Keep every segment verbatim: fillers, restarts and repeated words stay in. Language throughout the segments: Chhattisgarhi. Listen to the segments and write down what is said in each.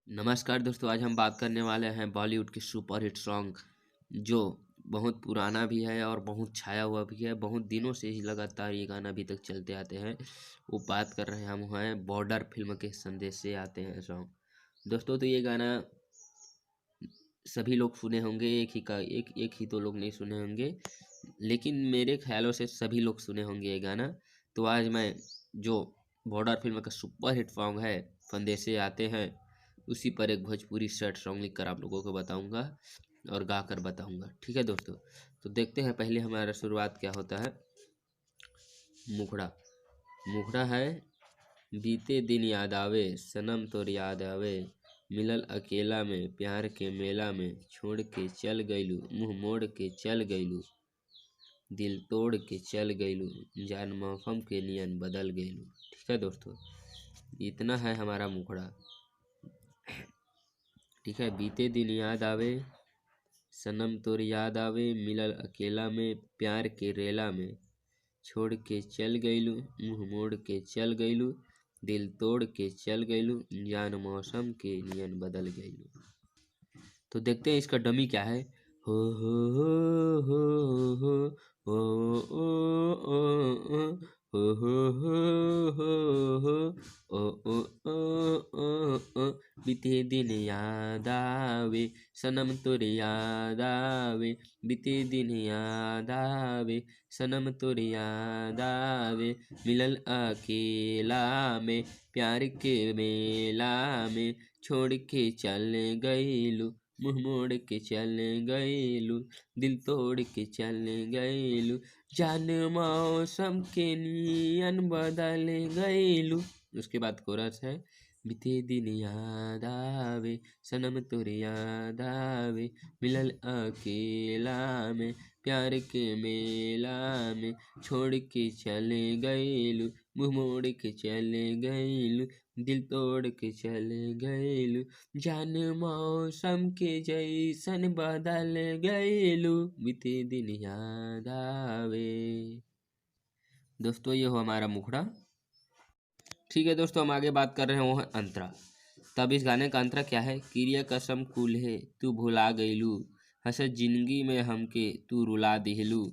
नमस्कार दोस्तों, आज हम बात करने वाले हैं बॉलीवुड के सुपरहिट सॉन्ग, जो बहुत पुराना भी है और बहुत छाया हुआ भी है। बहुत दिनों से ही लगातार ये गाना अभी तक चलते आते हैं। वो बात कर रहे हैं हम हैं बॉर्डर फिल्म के संदेश से आते हैं सॉन्ग। दोस्तों, तो ये गाना सभी लोग सुने होंगे, एक ही का एक एक ही दो लोग नहीं सुने होंगे, लेकिन मेरे ख्यालों से सभी लोग सुने होंगे ये गाना। तो आज मैं जो बॉर्डर फिल्म का सुपरहिट सॉन्ग है फंदे से आते हैं, उसी पर एक भोजपुरी सैड सॉन्ग लिख कर आप लोगों को बताऊंगा और गा कर बताऊंगा। ठीक है दोस्तों, तो देखते हैं पहले हमारा शुरुआत क्या होता है। मुखड़ा। मुखड़ा है। बीते दिन याद आवे, सनम तोर याद आवे, मिलल अकेला में प्यार के मेला में, छोड़ के चल गइलू, मुंह मोड़ के चल गइलू, दिल तोड़ के चल गइलू, जान मौसम के नियन बदल गइलू। ठीक है दोस्तों, इतना है हमारा मुखड़ा। ठीक है, बीते दिन याद आवे, सनम तोर याद आवे, मिलल अकेला में प्यार के रेला में, छोड़ के चल गइलू, मुंह मोड़ के चल गइलू, दिल तोड़ के चल गइलू, जान मौसम के नियन बदल गइलू। तो देखते हैं इसका डमी क्या है। हो हो हो हो हो हो ओ ओ ओ ओ हो हो हो हो ओ ओ ओ ओ ओ। बीते दिन याद आवे, सनम तोर याद आवे, बीते दिन याद आवे, सनम तोर याद आवे, मिलल अकेला में प्यार के मेला में, छोड़ के चल गइलू, मुंह मोड़ के चल गइलू, दिल तोड़ के चल गइलू, जान मौसम के नियन बदल गइलू। उसके बाद कोरस है। बीते दिन याद आवे, सनम तोर याद आवे, मिलल अकेला में प्यार के मेला में, छोड़ के चल गइलू, मुंह मोड़ के चल गइलू, दिल तोड़ के चल गइलू, जान मौसम के जैसन बदल गइलू, बीते दिन याद आवे। दोस्तों, ये हो हमारा मुखड़ा। ठीक है दोस्तों, हम आगे बात कर रहे हैं, वो है अंतरा। तब इस गाने का अंतरा क्या है? किरिया कसम कुल है तू भुला गइलू, हंसत जिंदगी में हमके तू रुला दिहलू,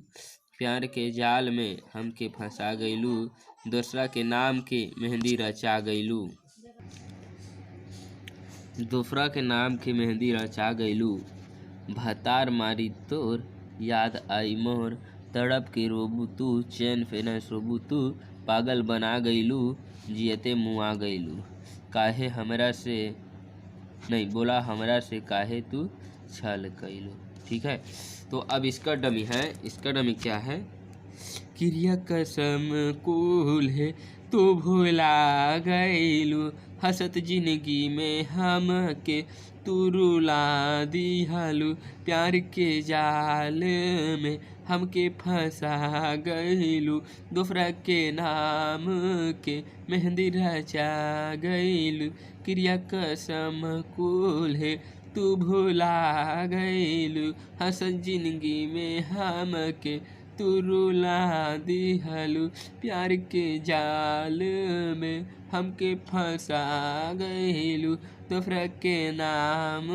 प्यार के जाल में हमके फंसा गइलू, दूसरा के नाम के मेहंदी रचा गइलू, दूसरा के नाम के मेहंदी रचा गइलू, भतार मारी तोर याद आई मोर, तड़प के रोबू तू, चैन से न सोबू तू, पागल बना गइलू, जियते मुआ गइलू, काहे हमरा से, नहीं, बोला हमरा से काहे तू छल कइलू। ठीक है, तो अब इसका डमी है। इसका डमी क्या है? किरिया कसम कुल है तू भुला गइलू, हंसत जिंदगी में हमके तू रुला दिहलू, प्यार के जाल में हमके फंसा गइलू, दूसरा के नाम के मेहंदी रचा गइलू, किरिया कसम कुल है तू भुला गइलू, हंसत जिंदगी में हमके तू रुला दिहलू, प्यार के जाल में हमके फंसा गइलू, दूसरा के नाम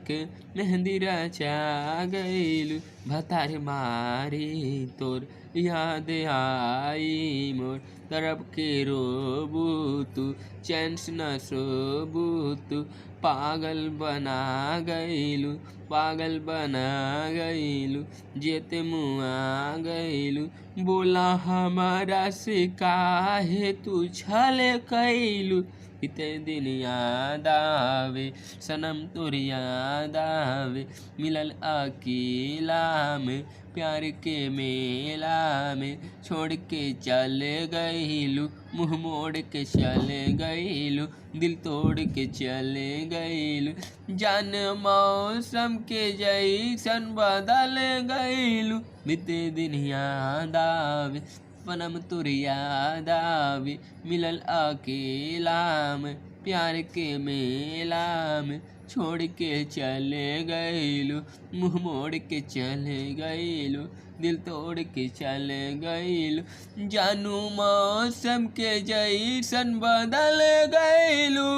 के मेहंदी रचा गइलू, भतार मारी तोर याद आई मोर, तड़प के रोबू तू, चैन से न सोबू तू, पागल बना गइलू, पागल बना गइलू, जियते मुआ गइलू, बोला हमारा से काहे तू छल कइलू, बीते दिन याद आवे, सनम तोर याद आवे, मिलल अकेला में प्यार के मेला में, छोड़ के चल गइलू, मुंह मोड़ के चल गइलू, दिल तोड़ के चल गइलू, जान मौसम के जैसन बदल गइलू, बीते दिन याद आवे, सनम तोर याद आवे, मिलल अकेला में प्यार के मेला में, छोड़ के चल गइलू, मुंह मोड़ के चल गइलू, दिल तोड़ के चल गइलू, जानू मौसम के जैसन बदल गइलू।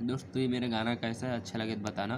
दोस्त, तुही मेरे गाना कैसा है, अच्छा लगे तो बताना।